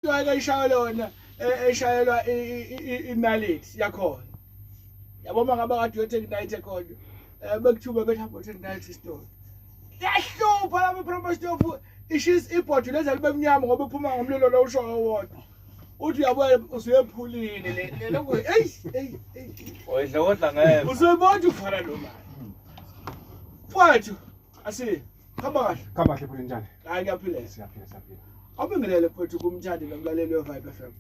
Into eshayelwa yona eshayelwa inaliti yakhona. Yabo uma ngabe kade uyothenga inaliti ekhona, bekuthuba bethi hamba uthenga inaliti esitolo. Iyahlupha lapho ipromo stove ishisa ibhodo leza libe mnyama ngoba iphuma ngomlilo lo ushoyo wodwa. Uthi uyabuya usuyephulile le lokho eyi eyi eyi. Oyidla kodla ngeke. Usuyibona ufana lo manje. Mfowethu asi hamba kahle. Khamba kahle phela njani? Hayi ngiyaphila. Siyaphila siyaphila. Awubingelele mfowethu kumthandi nomlaleli we-Vibe FM.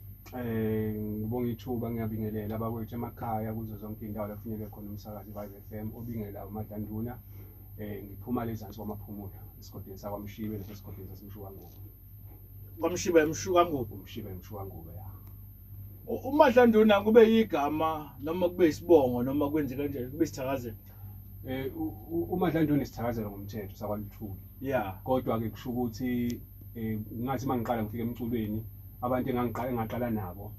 Ngibonga ithuba ngiyabingelela abakwethu emakhaya kuzo zonke indawo la kufinyelele khona umsakazi Vibe FM obingela uMadlanduna. Ngiphuma lezansi kwaMaphumulo esigodini sakwaMshibe nasesigodini saseMshukangubo. KwaMshibe eMshukangubo. UMshibe eMshukangubo ya. UMadlanduna kube yigama noma kube isibongo noma kwenze kanjani kube isithakazelo. UMadlanduna isithakazelo ngomthetho sakwaLuthuli. Yeah. Kodwa ke kusho ukuthi ngathi mangiqala ngifika emculweni abantu engangiqala engaqala nabo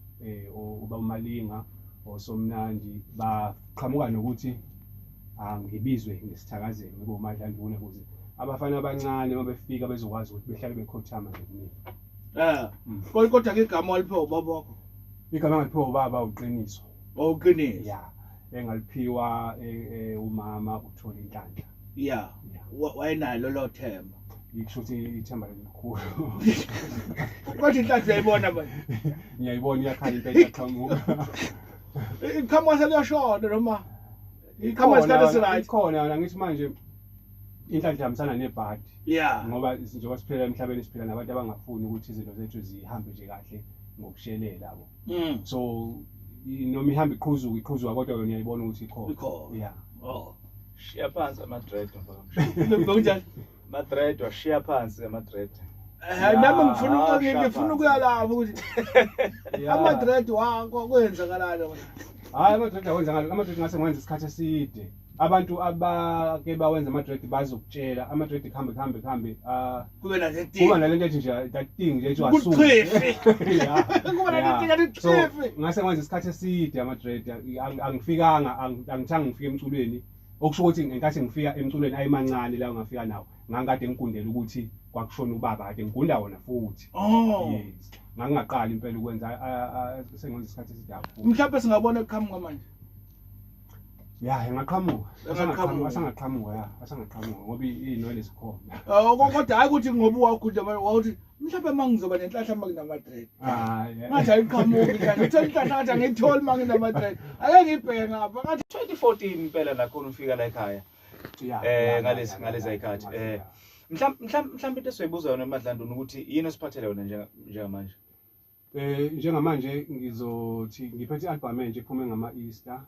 uba uMalinga osomnandi baqhamuka nokuthi angibizwe ngesithakazelo ngoba uMadlanduna ukuze abafana abancane mabefika bezokwazi ukuthi behlale bekhothama nje kumina. Kodwa ke igama waliphiwa ubaba wakho. Igama engaliphiwa ubaba uqiniso. Uqiniso. Yeah. Engaliphiwa umama uthola inhlanhla. Yeah. Wayenalo lo themba. Ngisho ukuthi ithemba lelikhulu. Kodwa inhlanhla uyayibona manje. Ngiyayibona iyakhala impela iyaqhamuka. Iqhamuka seliyashona noma iqhamuka isikhathi esiright. Ikhona yona ngithi manje inhlanhla ihambisana nebhadi. Yeah. Ngoba njengoba siphila emhlabeni siphila nabantu abangafuni ukuthi izinto zethu zihambe nje kahle ngokushelela yabo. So noma ihamba iqhuzuka iqhuzuka kodwa yona uyayibona ukuthi ikhona. Ikhona. Yeah. Oh. Shiya phansi ama dread mfowethu. Kunjani? Ama dread washiya phansi ama dread. Nami ngifuna ukuya lapho ukuthi ama dread wakho kwenzakalani. Hayi ama dread akwenzakala, ama dread ngase ngiwenza isikhathi eside. Abantu abake bawenza ama dread bazokutshela ama dread kuhambe kuhambe kuhambe kube nale thing. Kuba nalento ethi nje that thing nje ethi wasuka. Kuba nale thing ethi chifi. Ngase ngiwenza isikhathi eside ama dread angifikanga angithanga ngifike emculweni. Okusho ukuthi ngenkathi ngifika emculweni ayimancane la ngafika nawo ngangikade ngigundela ukuthi kwakushona ubaba kade ngigunda wona futhi. Oh. Yes. Ngangingaqali impela ukwenza sengenza isikhathi eside kakhulu. Mhlawumbe singabona eqhamuka manje. Ya, ingaqhamuka. Ingaqhamuka. Asangaqhamuka ya, asangaqhamuka ngoba inwele zikhona. Kodwa hayi ukuthi ngoba wagunda wawuthi mhlawumbe mangizoba nenhlanhla makunama dread. Hayi. Ngathi ayiqhamuki inhlanhla. Uthe inhlanhla ngathi angiyitholi manginama dread. Ake ngibheke ngapha ngathi 2014 impela nakhona ufika la ekhaya. Ngalezi ngalezi ayikhathi. Mhlawumbe into esizoyibuza yona eMadlanduna ukuthi yini osiphathele yona njengamanje. Njengamanje ngizothi ngiphethe i-album entsha iphume ngama Easter.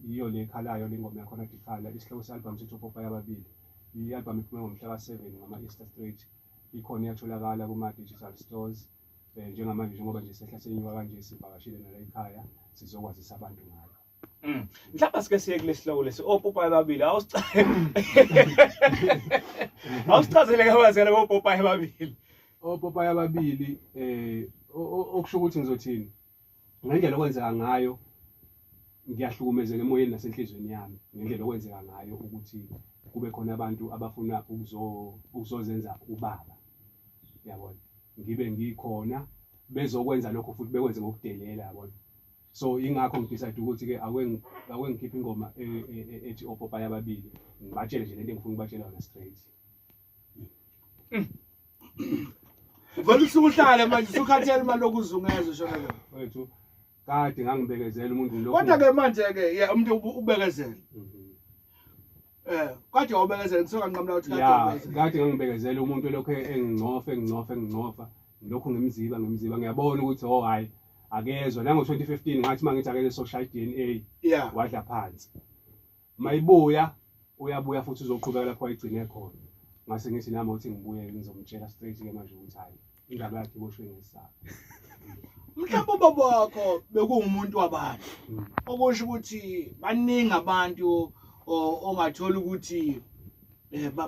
Yiyo le ekhalayo le ngoma yakhona ikhala isihloko se-album sithi Opopayi Ababili. I-album iphume ngomhla ka-7 ngama Easter straight. Ikhona iyatholakala kuma digital stores. Njengamanje njengoba nje sehla senyuka kanje sivakashile nala ekhaya sizokwazisa abantu ngayo. Mhlawumbe sike siye kulesi sihloko lesi Opopayi Ababili. Awusichazele kabanzi ngale Opopayi Ababili. Opopayi Ababili okusho ukuthi ngizothini ngendlela okwenzeka ngayo ngiyahlukumezeka emoyeni nasenhlizweni yami ngendlela okwenzeka ngayo ukuthi kube khona abantu abafuna ukuzozenza ubaba yabona ngibe ngikhona bezokwenza lokho futhi bekwenze ngokudelela yabona. So ingakho ngidecide ukuthi ke ake ngikhiphe ingoma ethi Opopayi Ababili ngibatshele nje lento engifuna ukubatshela yona straight. Vele usuke uhlale manje usukhathele manje lokuzungeza shona lo. Wethu kade ngangibekezela umuntu lokho. Kodwa ke manje ke yeah umuntu ubekezela. Kade wawubekezela ngisuka nqamla ukuthi kade ubekezela. Kade ngangibekezela umuntu lokho engingcofa engingcofa engingcofa lokho ngimziba ngimziba ngiyabona ukuthi oh hayi akezwa nango 2015 ngathi mangithi akeze social DNA wadla phansi. Mayibuya uyabuya futhi uzoqhubeka lapho ayigcine khona. Ngase ngithi nami uthi ngibuye ngizomtshela straight ke manje ukuthi hayi indaba yakhe iboshwe ngesaba. Mhlawumbe ubaba wakho bekuwumuntu wabantu. Okusho ukuthi baningi abantu ongathola ukuthi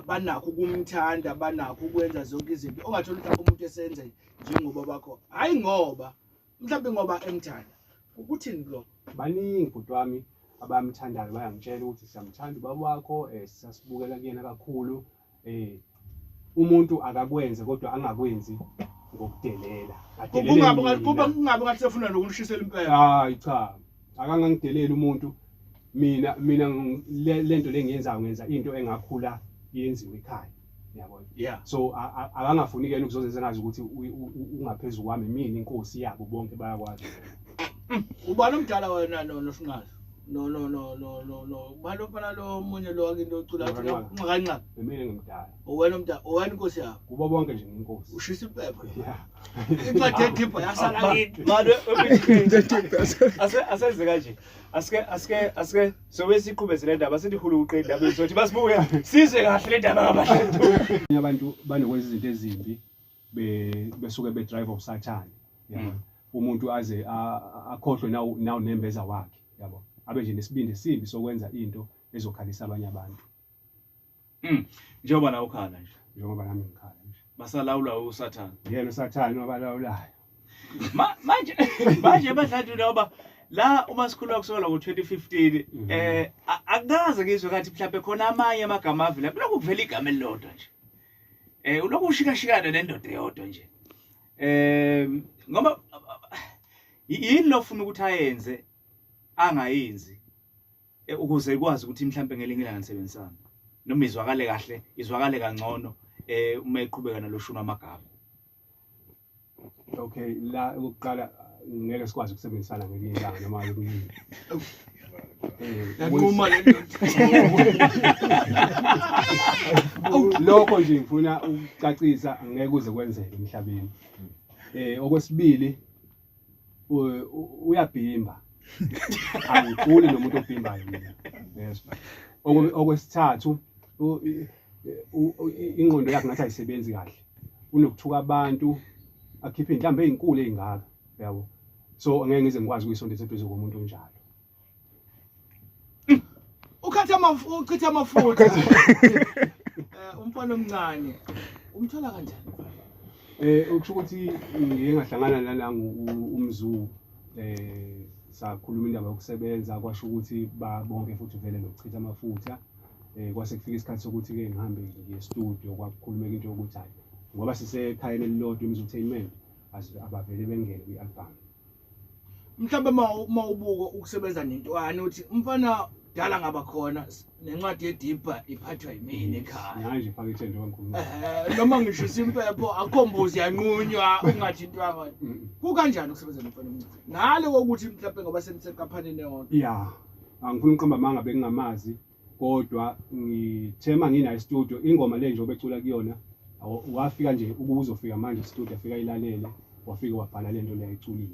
banakho ukumthanda, banakho ukwenza zonke izinto. Ongathola mhlawumbe umuntu esenza njengoba bakho. Hayi ngoba mhlawumbe ngoba emthanda. Ukuthini lokho? Baningi bhuti wami abamthandayo bayangitshela ukuthi siyamthanda ubaba wakho, sasibukela kuyena kakhulu. Umuntu akakwenze kodwa angakwenzi Ngokudelela. Adelele Kungabe mina. kube kungabe ngathi sefuna nokunishisela impela. Hayi cha, akangangideleli umuntu. Mina lento lengiyenzayo ngenza into engakhula yenziwe ekhaya. Yabona? So akangafuni ke ukuzozenza ngazi ukuthi ungaphezulu kwami, mina inkosi yabo bonke bayakwazi. Ubani omdala wena no nosinqazi? No no no no no no. Ubani ofana lo omunye lo wakinto ocula athi Nqaka. nqa nqa. Mina ngimdala. Uwena omdala, uwena inkosi yakho. Kubo bonke nje nginkosi. Ushisa impepho. Yeah. Incwadi yedibha yasala kini. Manje asenze kanje. Asike sobe siqhubeze le ndaba sithi hulu uqeda indaba izothi basibuke sizwe kahle le ndaba kaBadlanduna. Abanye abantu banokwenza izinto ezimbi besuke be drive of Satan. Yabo. Umuntu aze akhohlwe nawu nembeza wakhe, yabo. Abe nje nesibindi esibi sokwenza into ezokhalisa abanye abantu. Njengoba nawe ukhala nje. Njengoba nami ngikhala nje. Basalawula uSathane. Yena uSathane wabalawulayo. Manje Madlanduna ngoba la uma sikhuluma kusukela ngo-2015 akukaze ngizwe ngathi mhlawumbe khona amanye amagama avela kulokhu kuvela igama elilodwa nje. Ulokhu ushikashikana nendoda eyodwa nje. Ngoba yini lofuna ukuthi ayenze angayenzi ukuze ikwazi ukuthi mhlawumbe ngelinye ilanga nisebenzisane noma izwakale kahle, izwakale kangcono uma eqhubeka naloshuni amagama. Okay, la ukuqala ngeke sikwazi ukusebenzisana ngelinye ilanga noma kunini. Yanquma le ndoda. Lokho nje ngifuna ukucacisa ngeke kuze kwenzeke emhlabeni. Okwesibili uyabhimba. Angifuni nomuntu obhimbayo mina. Yes. Okwesithathu ingqondo yakhe ngathi ayisebenzi kahle. Unokuthuka abantu, akhiphe inhlamba ezinkulu ezingaka, yabo. So angeke ngize ngikwazi ukuyisondeza eduze komuntu onjalo. Ukhatha uchitha amafutha. Umfana omncane umthola kanjani? Ukusho ukuthi ngiye ngahlangana nalangu uMzu, sakhuluma indaba yokusebenza, kwasho ukuthi bonke futhi vele nokuchitha amafutha. Kwase kufika isikhathi sokuthi ke ngihambe ngiye studio, kwakukhulumeka into yokuthi hayi ngoba sisekhayeni elilodwa Entertainment abavele bengene kwi-album. Mhlawumbe uma ubuka ukusebenza nentwana uthi umfana dala ngaba khona nencwadi yedibha iphathwa yimina ekhaya. Manje ifake ithende wangikhuluma. Noma ngisho impepho akhombuzi yanqunywa ungathi into yakho. Kukanjani ukusebenza nomfana omncane? Ngale kokuthi mhlawumbe ngoba senisekampanini eyodwa. Yeah. Angifuni ukuqamba amanga bengingamazi kodwa ngithema nginayo studio ingoma le nje obecula kuyona wafika nje ukuzofika manje studio afika ilalele wafika wabhala lento le ayiculile.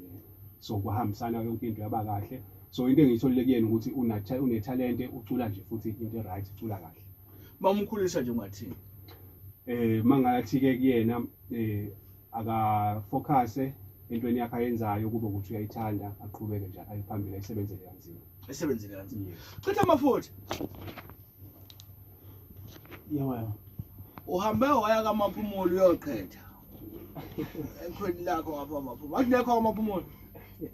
So kwahambisana yonke into yaba kahle. So into engiyitholile kuyena ukuthi unethalente ucula nje futhi into right ucula kahle. Mamkhulisa nje ungathini? Mangathi ke kuyena aka focus entweni yakhe ayenzayo kube ukuthi uyayithanda aqhubeke nje ayiphambili ayisebenzele kanzima. Ayisebenzele kanzima. Chitha amafutha. Yebo. Uhambe waya kaMaphumulo uyoqhetha. Ekhweni lakho ngapha Maphumulo. Akunekho kwaMaphumulo.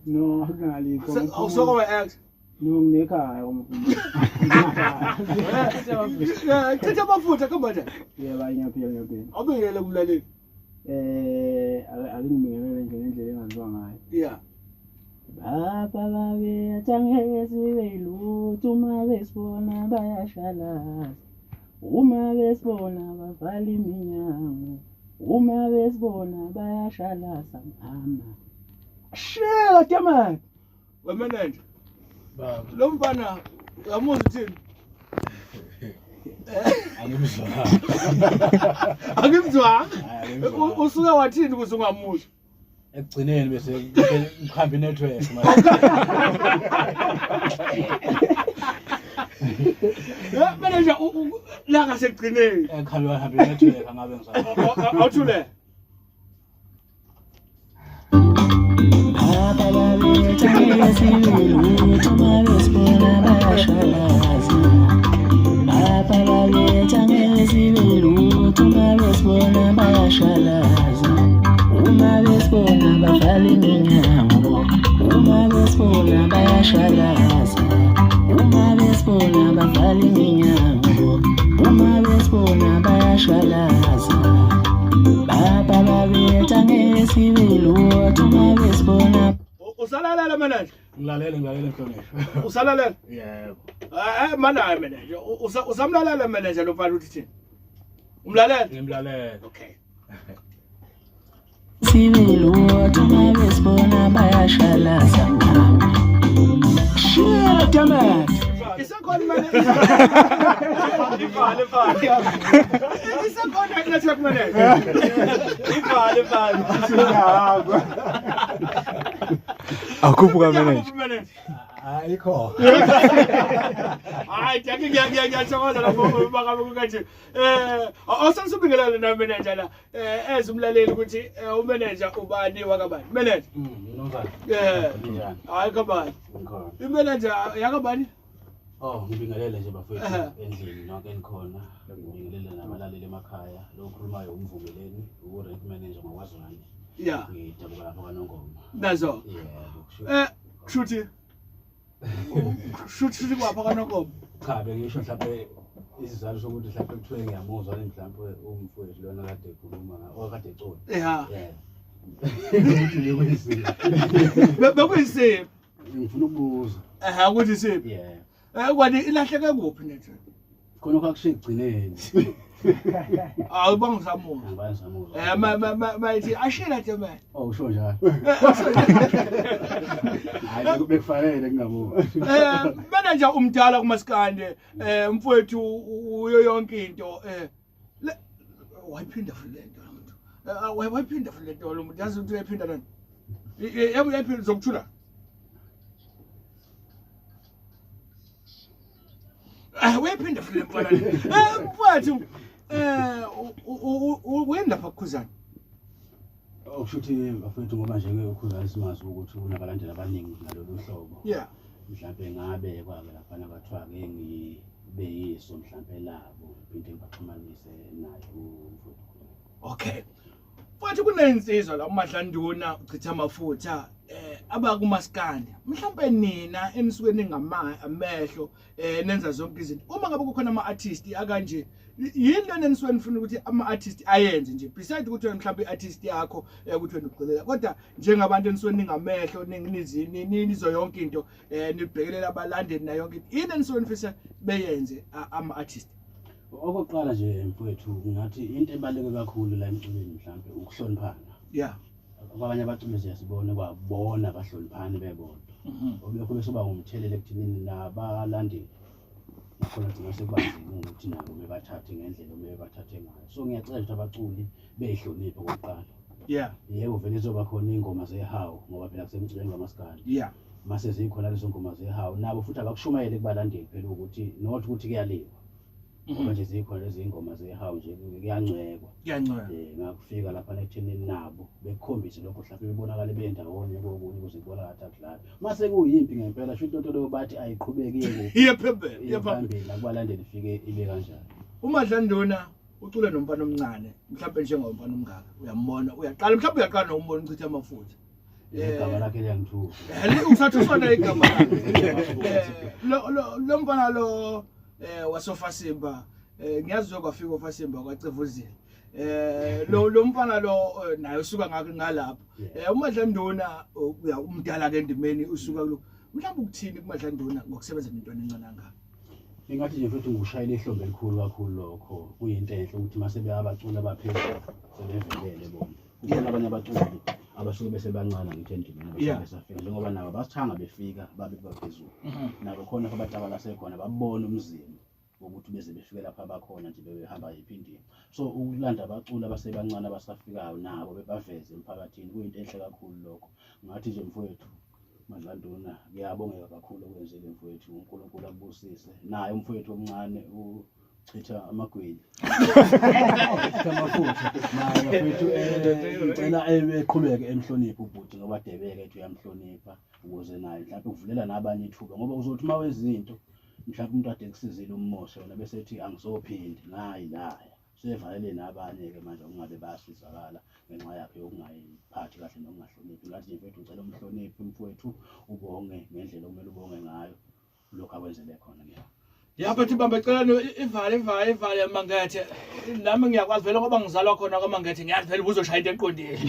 No, akungalikho. Awusoko we-ex. No, nginekhaya kwaMaphumulo. Chitha amafutha kuhamba kanjani? Yebo, ngiyaphila, ngiyaphila. Awubingelele kumlaleli. Ake ngibingelele nje ngendlela engaziwa ngayo. Yeah. Baba babe angeke sibe lutho uma besibona bayashalaza. Uma besibona bavala iminyango. Uma besibona bayashalaza mama. Shela damn. Wemenenja. Baba. Lo mfana uyamuzwa uthini? Angimzwanga. Angimzwanga. Usuke wathini ukuze ungamuzwa? Ekugcineni bese kuhamba inetwork manje. Manager la ngasekugcineni. Ekuhambe hamba inetwork angabe ngizwa. Awuthule. Baba babe angeke sibe lutho uma besibona bayashalaza. Baba babe angeke sibe lutho uma besibona bayashalaza. Uma besibona bavala iminyango. Uma besibona bayashalaza. Uma besibona bavala iminyango. Uma besibona bayashalaza. Baba babetha ngesibili uma besibona. Usalalela manager? Ngilalele ngilalele mhlonishwa. Usalalela? Yebo. Eh manaye manager. Usamlalela manager lo mfana uthi thini? Umlalela? Ngimlalela. Okay. Sibili uma besibona bayashalaza. Shit, damn it. Isekhona manager. Ivale ivale. Isekhona network manager. Ivale ivale. Akhuphuka manager. Manager. Ayikho. Hayi, jaki ngiyathokoza lapho bakabe kukathi. Eh, awusengisubingelele na manager la. Eh, eze umlaleli ukuthi umanager ubani wakabani. Manager. Mnumzane. Eh. Ninjani? Hayi kabani. Ngikhona. Imanager yakabani? Oh, ngibingelele nje bafowethu Ehhe. endlini nonke enikhona. Ngibingelele nabalaleli emakhaya. Lo okhulumayo umvumeleni, u-rent manager ngokwaZwane. Yeah. Ngidabuka lapha kwaNongoma. Nazo. Yebo, kusho. Eh, kushuthi kushuthi kwapha kaNongoma. Cha, bengisho mhlawumbe isizathu sokuthi mhlawumbe kuthiwe ngiyamuzwa le mhlawumbe umfowethu lona kade ekhuluma okade ecula. Yeah. Yeah. Ukuthi bekuyisiphi. Bekuyisiphi? Ngifuna ukubuza. Eh, ukuthi isiphi? Yeah. Eh, kwani ilahleke kuphi network? Khona kwakusho ekugcineni. Awubanga usamuzwa. Angibani samuzwa. Eh, ma ma ma mayithi ashila nje man. Oh, usho njalo. Hayi bekufanele kungabuka. Eh, manager umdala kumaskande, eh mfowethu uyo yonke into eh wayiphinda futhi lento lo muntu. Wayiphinda futhi lento lo muntu. Yazi ukuthi uyayiphinda lona. Yebo uyayiphinda zokuthula. Eh uyayiphinda futhi le mfana le. Eh mfowethu eh uyini lapha kukhuzana? Okusho ukuthi bafethu ngoba nje ke ukhuzana simazi ukuthi unabalandeli abaningi ngalolu hlobo. Yeah. Mhlambe ngabe kwake laphana kwathiwa ke ngibe yiso mhlambe labo ngiphinde ngibaxhumanise naye umfowethu. Okay. Mfowethu kunensizwa la uMadlanduna uchitha amafutha abakumaskandi. Mhlawumbe nina enisuke ningama amehlo nenza zonke izinto. Uma ngabe kukhona ama artist akanje yini lena enisuke nifuna ukuthi ama artist ayenze nje beside ukuthi wena mhlawumbe iartist yakho ukuthi wena ugcilela kodwa njengabantu enisuke ningamehlo ninizini nizo yonke into nibhekelela abalandeli nayo yonke into. Yini enisuke nifisa beyenze ama artist? Okokuqala nje mfowethu ngathi into ebaluleke kakhulu la emculweni mhlambe ukuhloniphana. Yeah. Kwabanye abaculi siyasibona kwabona abahloniphani bebodwa. Obekho bese ba ngumthelela ekuthinini nabalandeli. Nakhona gcina sekubanzima ukuthi nabo bebathathe ngendlela okumele bathathe ngayo. So ngiyacela ukuthi abaculi beyihloniphe okokuqala. Yeah. Yebo vele izoba khona iy'ngoma zehawu ngoba phela kusemculweni kamaskandi. Yeah. Mase zikhona lezo ngoma zehawu nabo futhi abakushumayele kubalandeli phela ukuthi not ukuthi kuyaliwa. Ngoba nje zikhona lezi ngoma zehawu nje kuyancwekwa. Kuyancweka. Ngakufika lapha ekuthenini nabo bekukhombise lokho mhlawumbe bebonakale bendawonye kokunye ukuze kubonakale ukuthi akudlali. Mase kuyimpi ngempela sho into leyo bathi ayiqhubeki iye kuphi. Iye phambili, iye Iye phambili. phambili nakubalandeli ifike ibe kanjani. uMadlanduna ucule nomfana omncane mhlawumbe njengomfana omngaka uyambona uyaqala mhlawumbe uyaqala nokumbona uchitha amafutha. Igama lakhe liyangithuka. Usathusa igama lakhe. Lo lo mfana lo wasofasimba ngiyazi kwafika ofasimba kwacevuzile. Lo lo mfana lo naye usuka ngalapho. uMadlanduna umdala ke endimeni usuka kuloko. Mhlawumbe ukuthini kuMadlanduna ngokusebenza nentwana encane kangaka? Ingathi nje futhi ngushayela ihlombe elikhulu kakhulu lokho kuyinto enhle ukuthi mase beyabacula abaphezulu sebevelele bona. Kukhona abanye abaculi abasuke besebancane ngithi endimeni Yeah. besafika njengoba nabo basithanga befika babe baphezulu. Nabo khona abatabala sekhona babona umzimba ukuthi beze befike lapha abakhona nje bebehamba yiphi indima. So ukulanda abaculi abasebancane abasafikayo nabo bebaveze emphakathini kuyinto enhle kakhulu lokho. Ngathi nje mfowethu Madlanduna kuyabongeka kakhulu okwenzile mfowethu, uNkulunkulu akubusise. Naye umfowethu omncane uchitha amagwili. Uchitha amafutha. Naye mfowethu ngicela eqhubeke emhloniphe ubhuti ngoba debeke ethi uyamhlonipha ukuze naye mhlawumbe kuvulela nabanye ithuba ngoba uzothi uma wezinto mhlawumbe umuntu ade kusizile ummoshe wena bese ethi angizophindi ngayi laya. Sevalele nabanye-ke manje okungabe bayasizakala ngenxa yakhe yokungayiphathi kahle nokungahloniphi. Ngathi nje mfethu ngicela umhloniphe mfowethu ubonge ngendlela okumele ubonge ngayo lokhu akwenzele khona ngiyabonga. Ya bathi bamba cela ivale ivale ivale Mangethe. Nami ngiyakwazi vele ngoba ngizalwa khona kwaMangethe, ngiyazi vele uzoshaya into eqondile.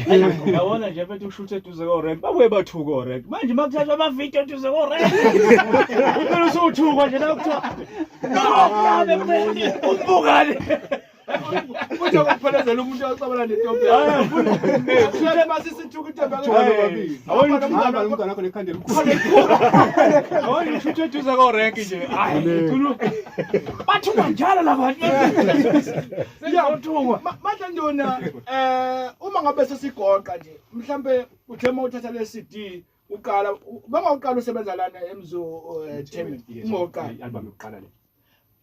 Yabona nje mfethu, ukushutha eduze ko-rank, babuye bathuka o-rank. Manje uma kuthathwa amavidiyo eduze ko-rank, uphela usuthukwa nje la kuthiwa no, umbukane. Futhi ukuphelezela umuntu oxabana nentombi yakhe. Kushele masisithuka intombi yakhe. Hey. Awona Hamba nomntwana wakho nekhanda elikhulu. Yabona ukushutha eduze ko-rank nje, hayi khulu. Bathukwa njalo labantu. Siyathukwa. Madlanduna, uma ngabe sesigoqa nje, mhlambe uthe uma uthatha le CD uqala, bangawuqala usebenza lana eMzu Entertainment, uma uqala. I-album yokuqala le.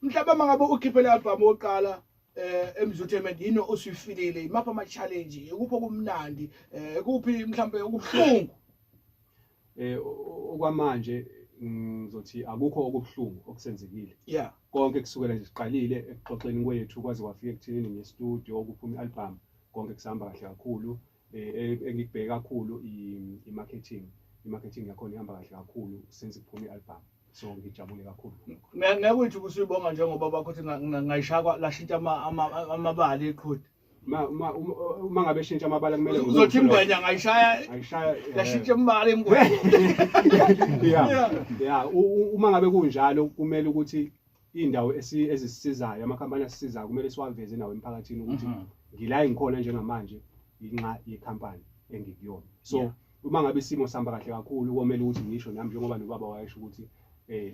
Mhlawumbe uma ngabe ukhiphe le album oqala eMzu Entertainment, yini osuyifilile, imaphi ama challenge, ikuphi okumnandi, kuphi mhlambe okubuhlungu? Okwamanje ngizothi akukho okubuhlungu okusenzekile. Konke kusukela nje siqalile ekuxoxeni kwethu kwaze kwafika ekuthenini nge-studio kuphuma i-album, konke kusahamba kahle kakhulu. Engikubheke kakhulu i-marketing. I-marketing yakhona ihamba kahle kakhulu since kuphuma i-album. So ngijabule kakhulu. Ngeke uthi usuyibonga njengoba bakho uthi ngayishaya lashintsha amabala iqhude. Uma ngabe shintsha amabala kumele uzothi ingwenya ngayishaya ayishaya lashintsha amabala ingwenya. Yeah, uma ngabe kunjalo kumele ukuthi indawo ezisisizayo, amakhampani asisizayo kumele siwaveze nawo emphakathini ukuthi ngila engikhona njengamanje inxa yekhampani engikuyona. So uma ngabe isimo sihamba kahle kakhulu komele ukuthi ngisho nami njengoba nobaba wayesho ukuthi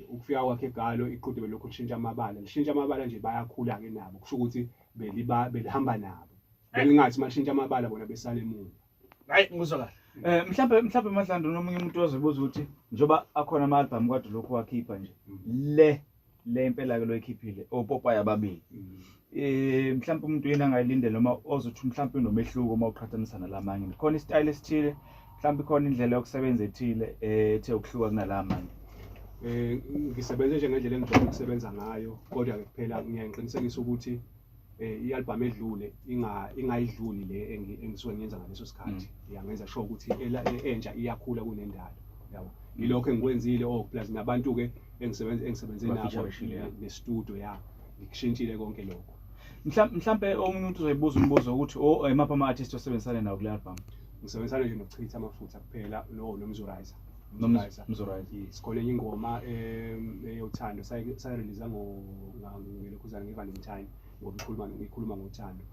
ukufika kwakhe eGalo iqhude belokhu lishintsha amabala, lishintsha amabala nje bayakhula ke nabo, kusho ukuthi belihamba nabo, belingathi malishintsha amabala bona besale emuva. Hayi ngizwa kahle. Mhlambe Madlanduna nomunye umuntu ozobuza ukuthi njoba akhona ama album kade lokhu wakhipha nje le impela ke loyikhiphile opopayi ababili, mhlambe umuntu yena angayilindela noma ozothi mhlambe unomehluko uma uqhathanisa nalamanye, khona isitayile esithile, mhlambe khona indlela yokusebenza ethile ethe ukuhluka kunalamanye? Ngisebenze nje ngendlela engijwayele ukusebenza ngayo, kodwa ke kuphela ngiyaqinisekisa ukuthi i-album edlule ingayidluli le engisuke ngiyenza ngaleso sikhathi. Ngiyangenza sure ukuthi entsha iyakhula kunendala, yabo. Yilokho engikwenzile, plus nabantu ke engisebenze nabo ne-studio ya, ngikushintshile konke lokho. Mhlambe omunye umuntu uzoyibuza umbuzo ukuthi emaphi ama-artist osebenzisane nawo kule album? Ngisebenzisana nje nokuchitha amafutha kuphela noMzurizer. Nomzurizer. Sikhona enye ingoma eyothando sayirelease ngelokhuzana ngeValentine, ngoba ikhuluma ngothando.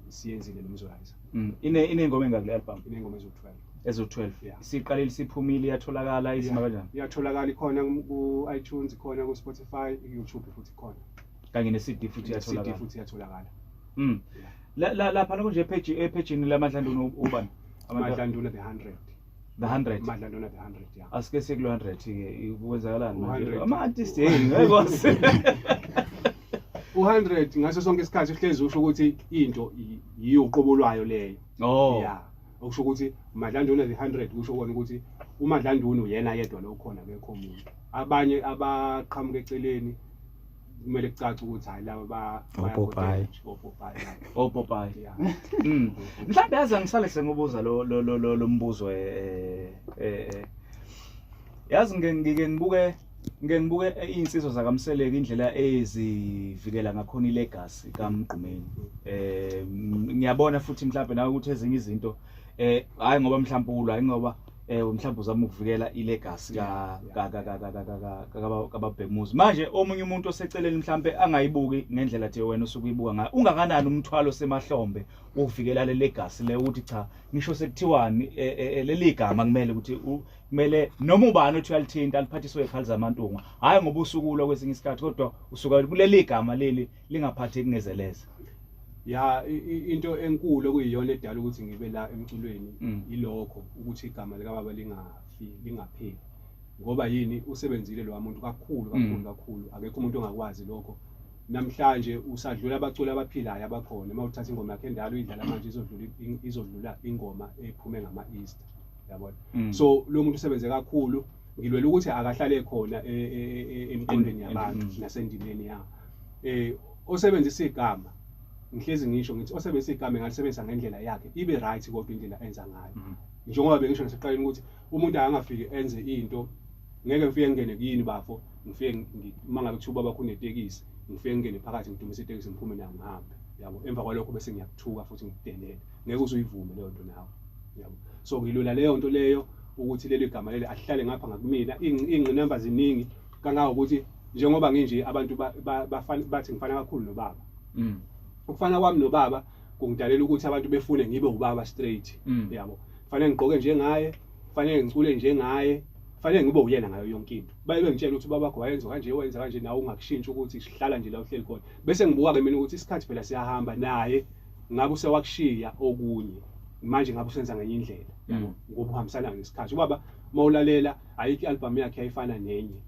Siyenzile noMzurizer. Iney'ngoma engaki le album? Iney'ngoma eziwu-12. Eziwu-12. Siqalile siphumile, iyatholakala izima kanjani? Iyatholakala, ikhona ku-iTunes, ikhona ku-Spotify, ku-YouTube futhi ikhona. Kanye ne-CD futhi iyatholakala. CD futhi iyatholakala. Lapha nje epage laMadlanduna ubani? Madlanduna the 100. The 100. Madlanduna the 100, yeah. Asike sikulo 100 ke, kwenzakalani manje? Ama artist hey ngeke kwazi. U100 ngaso sonke isikhathi uhlezi usho ukuthi into yiyo uqobo lwayo leyo. Yeah. Okusho ukuthi Madlanduna the 100 kusho kona ukuthi uMadlanduna uyena yedwa lo khona, akekho omunye. Abanye abaqhamuka eceleni kumele kucace ukuthi hayi laba opopayi. Opopayi. Opopayi. Mhlawumbe yazi angisale sengibuza lo mbuzo yazi ngike ngibuke insizwa zakaMseleki indlela ezivikela ngakhona ilegacy kaMgqumeni. Ngiyabona futhi mhlawumbe nawe ukuthi ezinye izinto hayi ngoba mhlawumbe ulwa, hayi ngoba mhlawumbe uzama ukuvikela ilegacy kaBabhemuzi. Manje omunye umuntu oseceleni mhlawumbe angayibuki ngendlela the wena osuke uyibuka ngayo, ungakanani umthwalo semahlombe wokuvikela le legacy le, ukuthi cha ngisho sekuthiwani leli gama kumele ukuthi kumele noma ubani othi uyalithinta aliphathiswe ekhali zamantungwa, hayi ngoba usukulwa kwesinye isikhathi, kodwa usuka kuleli gama leli lingaphatheki ngezeleze. Ya, into enkulu okuyiyona edala ukuthi ngibe la emculweni yilokho ukuthi igama likababa lingafi, lingapheli. Ngoba yini, usebenzile lo muntu kakhulu kakhulu kakhulu, akekho umuntu ongakwazi lokho. Namhlanje usadlula abaculi abaphilayo abakhona, uma uthatha ingoma yakhe endala uyidlala manje izodlula ingoma ephume ngama-Easter, yabona. So lo muntu usebenze kakhulu, ngilwela ukuthi akahlale khona emqondweni yabantu nasendimeni ya. Osebenzisa igama, ngihlezi ngisho ngithi osebenzisa igama engalisebenzisa ngendlela yakhe ibe right, kodwa indlela enza ngayo. Njengoba bengisho naseqaleni ukuthi umuntu angafiki enze into, ngeke ngifike ngene kuyini bafo, Ngifike uma ngabe kuthiwa ubaba kunetekisi, ngifike ngingene phakathi ngidumise itekisi ngiphume nayo ngihambe. Yabo, emva kwalokho bese ngiyakuthuka futhi ngikudelele. Ngeke uze uyivume leyo nto nawe. Yabo. So ngilwela leyo nto leyo ukuthi leli gama leli ahlale ngapha ngakumina. Iy'ngqinamba ziningi kangangokuthi njengoba nginje abantu bathi ngifana kakhulu nobaba. Ukufana kwami nobaba kungidalela ukuthi abantu befune ngibe ubaba straight. Yabo. Kufanele ngigqoke njengaye, kufanele ngicule njengaye, kufanele ngibe uyena ngayo yonke into. Baye bengitshela ukuthi ubaba wakho wayenza kanje, wenza kanje, nawe ungakushintshi ukuthi sihlala nje la uhleli khona. Bese ngibuka ke mina ukuthi isikhathi phela siyahamba, naye ngabe usewakushiya okunye. Manje ngabe usenza ngenye indlela, yabo, ngoba uhambisana nesikhathi. Ubaba mawulalela ayikho i-album yakhe yayifana nenye.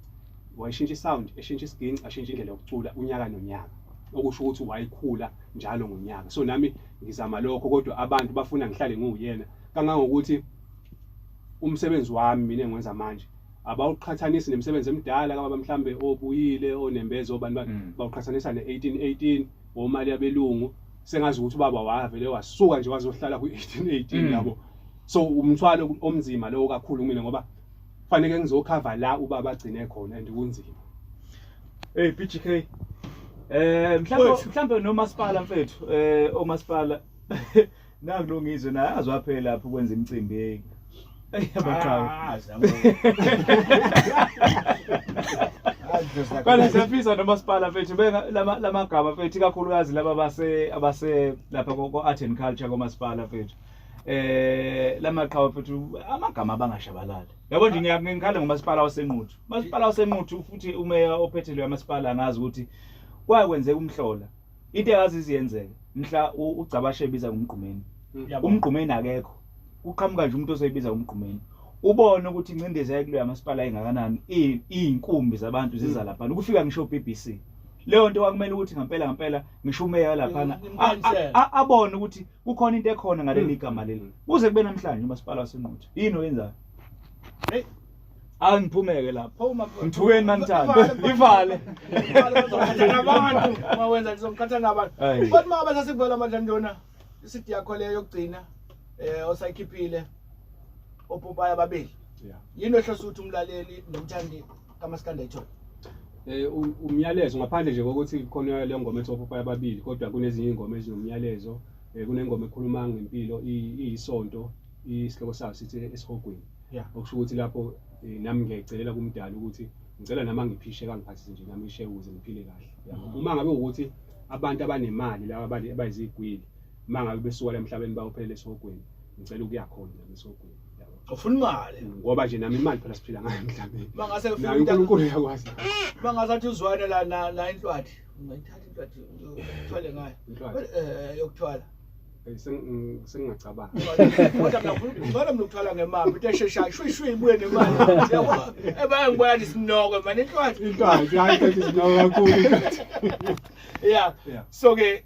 Wayishintsha isound, eshintsha isiginci, ashintsha indlela yokucula unyaka nonyaka. Okusho ukuthi wayikhula njalo ngonyaka. So nami ngizama lokho, kodwa abantu bafuna ngihlale ngiwuyena kangangokuthi umsebenzi wami mina engiwenza manje abawuqhathanisi nemisebenzi emidala kababa mhlambe obuyile onembeza obani bani, bawuqhathanisa ne-1818 womali yabelungu. Sengazi ukuthi ubaba wavele wasuka nje wazohlala kwi-1818, yabo. So umthwalo omnzima lowo kakhulu kumina, ngoba fanele ngizokhava la ubaba agcine khona, and kunzima. Hey PGK, mhlambe nomasipala mfethu, omasipala naku longizwe naye azwaphela lapho ukwenza imicimbi hey abaqhawe. Bale siyafisa nomasipala mfethu beka lamagama mfethu, ikakhulukazi laba base abase lapha ko art and culture komasipala mfethu. Lamaqhawe mfethu amagama abangashabalali. Yabo nje ngiyakhala ngomasipala waseNquthu. Masipala waseNquthu futhi umeya ophethe lo masipala angazi ukuthi kwakwenzeka umhlola. Into engazi iziyenzeka mhla uGcabashe ebiza ngumgqumeni. Umgqumeni akekho. Kuqhamuka nje umuntu oseyibiza ngumgqumeni. Ubone ukuthi incindezi yayikulo yamasipala ingakanani, izinkumbi zabantu ziza lapha. Ukufika ngisho BBC. Leyo nto kwakumele ukuthi ngempela ngempela ngisho umeya lapha abone ukuthi kukhona into ekhona ngaleli gama leli. Kuze kube namhlanje umasipala waseNquthu. Yini oyenzayo? Hey, angiphumeke lapho. Ngithukeni manithanda. Ivale. Nabantu mawenza ngizomkhatha nabantu. Kodwa uma bese sikuvala manje ndona isidi yakho leyo yokugcina osayikhiphile opopayi ababili. Yini ohlose ukuthi umlaleli nomthandi kaMaskandi ayithole? Umyalezo ngaphandle nje kokuthi khona le ngoma ethi opopayi ababili, kodwa kunezinye izingoma ezinomyalezo. Kunengoma ekhuluma ngempilo iyisonto, isihloko sayo sithi esihogweni. Okusho ukuthi lapho nami ngiyayicelela kumdali ukuthi ngicela nami angiphishe kangiphathise nje nami ishe ukuze ngiphile kahle. Yabo. Uma ngabe ukuthi abantu abanemali laba abayizigwili uma ngabe besuka la emhlabeni bayophelela esihogweni, ngicela ukuya khona nami esihogweni. Yabo. Ufuna imali. Ngoba nje nami imali phela siphila ngayo emhlabeni. Mangase ufike Naye uNkulunkulu uyakwazi. Mangase athi uzwane la na inhlwathi. Ungayithatha inhlwathi uthwale ngayo. Yokuthwala. Sengingacabanga. Kodwa mina ngifuna mina ukuthwala ngemali, into esheshayo, shwi shwi ibuye nemali. Yabo, ebaya ngibona nje isinoko manje inhlwathi. Inhlwathi, hayi inhlwathi isinoko kakhulu. Yeah. So ke